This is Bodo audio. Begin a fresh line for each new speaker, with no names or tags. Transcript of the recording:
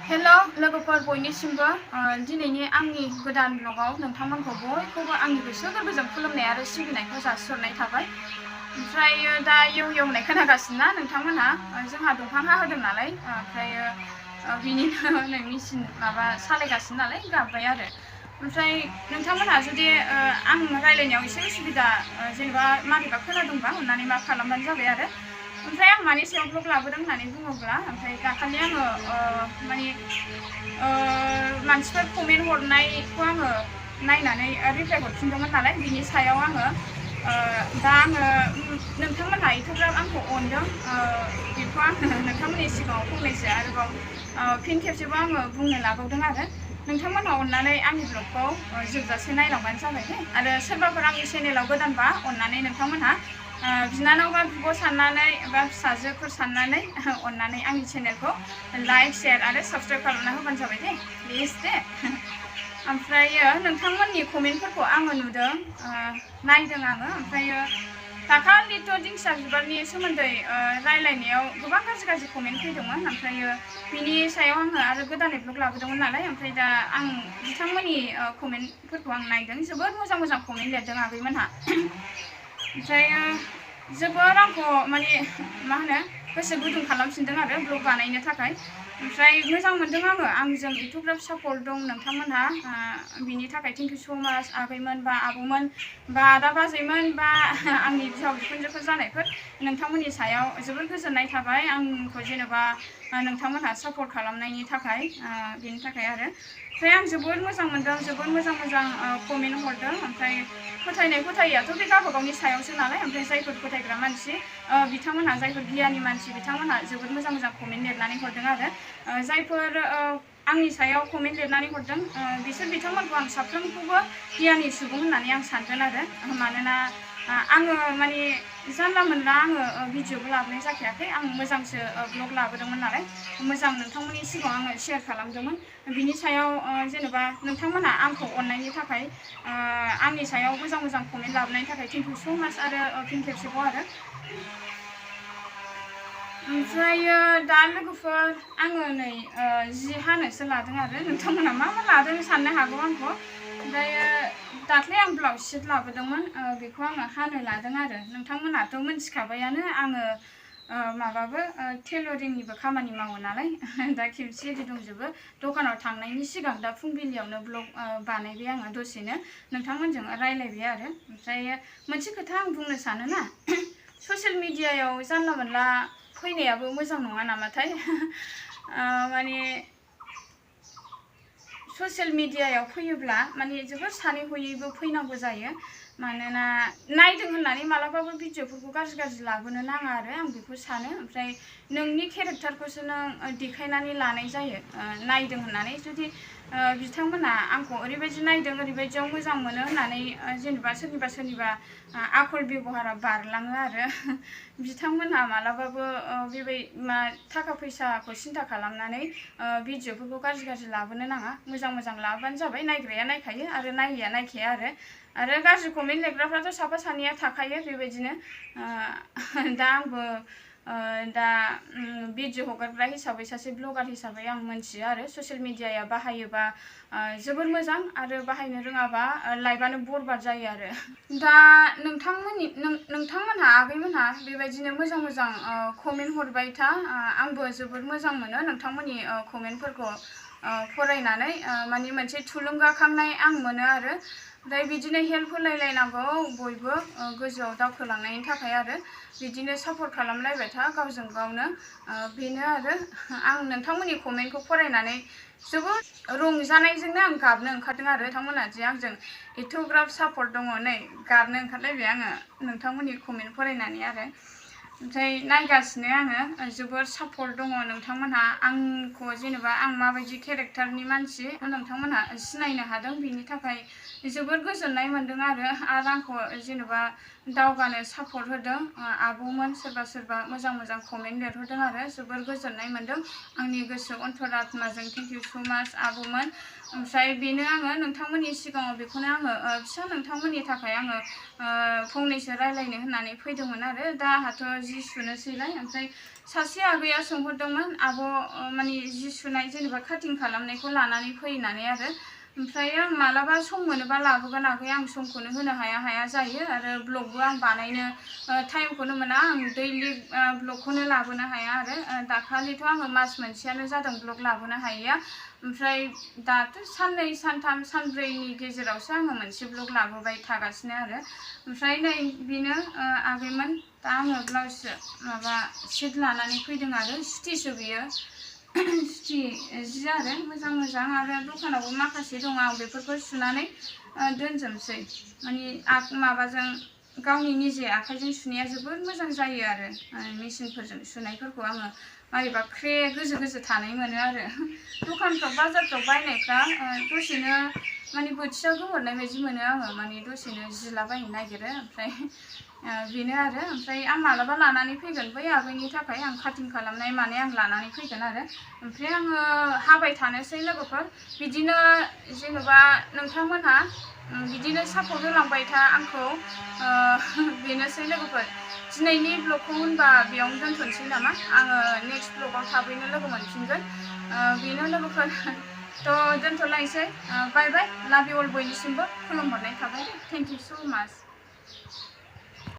हेलो लोगोफोर बयनिसिमबो दिनैनि आंनि गोदान ब्लगाव नोंथांमोनखौ बयखौबो आंनि गोसो गोरबोजों खुलुमनाय आरो सिबिनायखौ जासिहरनाय थाबाय। ओमफ्राय दा एवनाय खोनागासिनो ना नोंथांमोनहा जोंहा दंफां हाहोदों नालाय ओमफ्राय बिनिनो नै मेचिन माबा सालायगासिनो नालाय गाबबाय आरो ओमफ्राय नोंथांमोनहा जुदि आं रायलायनायाव एसे उसुबिदा जेनेबा माबेबा खोनादोंबा अननानै मा खालामबानो जाबाय आरो ओमफ्राय आं मानि सायाव ब्लग लाबोदों होननानै बुङोब्ला ओमफ्राय दाखालि आङो माने मानसिफोर कमेन्ट हरनायखौ आङो नायनानै रिप्लाइ हरफिनदोंमोन नालाय बिनि सायाव आङो दा आङो नोंथांमोनहा एथ'ग्राब आंखौ अनदों बेखौ आङो नोंथांमोननि सिगाङाव फंनैसो आरोबाव फिन खेबसेबो आङो बुंनो लाबावदों आरो नोंथांमोनहा अननानै आंनि ब्लगखौ जोबजासे नायलांबानो जाबाय दे आरो सोरबाफोर आंनि चेनेलाव गोदानबा अननानै नोंथांमोनहा बिनानाव बा बिब' साननानै बा फिसाजोफोर साननानै अननानै आंनि चेनेलखौ लाइक शेयार आरो साबस्क्राइब खालामना होबानो जाबाय दे प्लिज दे ओमफ्रायो नोंथांमोननि कमेन्टफोरखौ आङो नुदों नायदों आङो ओमफ्रायो दाखालिथ' दिंखिया बिबारनि सोमोन्दै रायलायनायाव गोबां गाज्रि कमेन्ट फैदोंमोन ओमफ्रायो बिनि सायाव आङो आरो गोदानै ब्लग लाबोदोंमोन नालाय ओमफ्राय दा आं बिथांमोननि कमेन्टफोरखौ आं नायदों जोबोद मोजां कमेन्ट लिरदों आगैमोनहा ओमफ्राय जोबोर आंखौ माने मा होनो गोसो गुदुं खालामफिनदों आरो ब्लग बानायनो थाखाय ओमफ्राय मोजां मोनदों आङो आंजों एथ'ग्राब सापर्ट दं नोंथांमोनहा बिनि थाखाय थेंक इउ स' माच आगैमोन बा आब'मोन बा आदा बाजैमोन बा आंनि बिहाव बिखुनजोफोर जानायफोर नोंथांमोननि सायाव जोबोर गोजोननाय थाबाय आंखौ जेनेबा नोंथांमोनहा सापर्ट खालामनायनि थाखाय बेनि थाखाय आरो ओमफ्राय आं जोबोद मोजां मोनदों जोबोद मोजां कमेन्ट हरदों ओमफ्राय फोथायैयाथ' बे गावबागावनि सायावसो नालाय ओमफ्राय जायफोर फोथायग्रा मानसि बिथांमोनहा जायफोर गियानि मानसि बिथांमोनहा जोबोद मोजां कमेन्ट लिरनानै हरदों आरो जायफोर आंनि सायाव कमेन्ट लिरनानै हरदों बिसोर बिथांमोनखौ आं साफ्रोमखौबो गियानि सुबुं होननानै आं सानगोन आरो मानोना आङो माने जानला मोनला आङो भिडिअबो लाबोनाय जाखायाखै आं मोजांसो ब्लग लाबोदोंमोन नालाय मोजां नोंथांमोननि सिगाङाव आङो शेयार खालामदोंमोन बिनि सायाव जेनेबा नोंथांमोनहा आंखौ अननायनि थाखाय आंनि सायाव मोजां कमेन्ट लाबोनायनि थाखाय थेंक इउ स' माच आरो फिन खेबसेबाव आरो ओमफ्रायो दा लोगोफोर आङो नै जि हानोसो लादों आरो नोंथांमोनहा मा लादों साननो हागौ आंखौ ओमफ्रायो दाख्लै आं ब्लाउस शिट लाबोदोंमोन बेखौ आङो हानो लादों आरो नोंथांमोनहाथ' मिन्थिखाबायानो आङो माबाबो टेलरिंनिबो खामानि मावो नालाय दा खेबसे रेडि दंजोबो दखानाव थांनायनि सिगां दा फुंबिलियावनो ब्लग बानायबाय आङो दसेनो नोंथांमोनजों रायलायबाय आरो ओमफ्राय मोनसे खोथा आं बुंनो सानो ना ससियेल मिडियायाव जानला मोनला फैनायाबो मोजां नङा नामाथाय माने ससियेल मिडियायाव फैयोब्ला माने जोबोर सानै हयैबो फैनांगौ जायो मानोना नायदों होननानै मालाबाबो भिडिअफोरखौ गाज्रि लाबोनो नाङा आरो आं बेखौ सानो ओमफ्राय नोंनि केरेक्टारखौसो नों देखायनानै लानाय जायो नायदों होननानै जुदि बिथांमोना आंखौ ओरैबायदि नायदों ओरैबायदियाव मोजां मोनो होननानै जेनेबा सोरनिबा आखल बेबहारा बारलाङो आरो बिथांमोनहा मालाबाबो बेबायदि थाखा फैसाखौ सिन्था खालामनानै भिडिअफोरखौ गाज्रि लाबोनो नाङा मोजां लाबानो जाबाय नायग्राया नायखायो आरो नायैया नायखाया आरो गाज्रि कमेन्ट लिरग्राफ्राथ' साफा सानैया थाखायो बेबायदिनो दा आंबो दा भिडिअ हगारग्रा हिसाबै सासे ब्लगार हिसाबै आं मोनथियो आरो ससियेल मिडियाया बाहायोबा जोबोर मोजां आरो बाहायनो रोङाबा लाइफआनो बरबाद जायो आरो दा नोंथांमोनहा आगैमोनहा बेबायदिनो मोजां कमेन्ट हरबाय था आंबो जोबोर मोजां मोनो नोंथांमोननि कमेन्टफोरखौ फरायनानै माने मोनसे थुलुंगाखांनाय आं मोनो आरो ओमफ्राय बिदिनो हेल्प होलायलायनांगौ बयबो गोजौआव दावखोलांनायनि थाखाय आरो बिदिनो सापर्ट खालामलायबाय था गावजों गावनो बेनो आरो आं नोंथांमोननि कमेन्टखौ फरायनानै जोबोद रंजानायजोंनो आं गाबनो ओंखारदों आरो नोंथांमोनहा जे आंजों एथ'ग्राब सापर्ट दङ नै गाबनो ओंखारलायबाय आङो नोंथांमोननि कमेन्ट फरायनानै आरो ओमफ्राय नायगासिनो आङो जोबोर सापर्ट दङ नोंथांमोनहा आंखौ जेनेबा आं माबायदि केरेक्टारनि मानसि नोंथांमोनहा सिनायनो हादों बिनि थाखाय जोबोर गोजोननाय मोनदों आरो आंखौ जेनेबा दावगानो सापर्ट होदों आब'मोन सोरबा मोजां कमेन्ट लिरहरदों आरो जोबोर गोजोननाय मोनदों आंनि गोसो अन्तरात्माजों थेंक इउ स' माच आब'मोन ओमफ्राय बेनो आङो नोंथांमोननि सिगाङाव बेखौनो आङो फिसा नोंथांमोननि थाखाय आङो फंनैसो रायलायनो होननानै फैदोंमोन आरो दा आंहाथ' जि सुनोसैलाय ओमफ्राय सासे आगैया सोंहरदोंमोन आब' माने जि सुनाय जेनेबा काटिं खालामनायखौ लानानै फैनानै आरो ओमफ्राय आं मालाबा सम मोनोबा लाबोगोन आगै आं समखौनो होनो हाया जायो आरो ब्लगबो आं बानायनो टाइमखौनो मोना आं दैलि ब्लगखौनो लाबोनो हाया आरो दाखालिथ' आङो मास मोनसेयानो जादों ब्लग लाबोनो हायैया ओमफ्राय दाथ' साननै सानथाम सानब्रैनि गेजेरावसो आङो मोनसे ब्लग लाबोबाय थागासिनो आरो ओमफ्राय नै बेनो आगैमोन दा आङो ब्लाउस माबा सेट लानानै फैदों आरो सुथिसो बियो सुथि जि आरो मोजां आरो दखानावबो माखासे दं आं बेफोरखौ सुनानै दोनजोबसै माने माबाजों गावनि निजे आखाइजों सुनाया जोबोद मोजां जायो आरो मेसिनफोरजों सुनायफोरखौ आङो मारैबा ख्रे गोजो थानाय मोनो आरो दखानफ्राव बाजारफ्राव बायनायफ्रा दसेनो माने बोथियाव गोमोरनाय बायदि मोनो आङो माने दसेनो जिलाबायनो नागिरो ओमफ्राय बेनो आरो ओमफ्राय आं मालाबा लानानै फैगोन बै आगैनि थाखाय आं काटिं खालामनाय माने आं लानानै फैगोन आरो ओमफ्राय आङो हाबाय थानोसै लोगोफोर बिदिनो जेनेबा नोंथांमोनहा बिदिनो सापर्ट होलांबाय था आंखौ बेनोसै लोगोफोर दिनैनि ब्लगखौ होनबा बेयावनो दोनथ'नोसै नामा आङो नेक्स्ट ब्लगाव थाबैनो लोगो मोनफिनगोन बेनो लोगोफोर थ' दोनथ'लायसै बाय बाय लाभ इउ अल बयनिसिमबो खुलुमहरनाय थाबाय थेंक इउ स' माच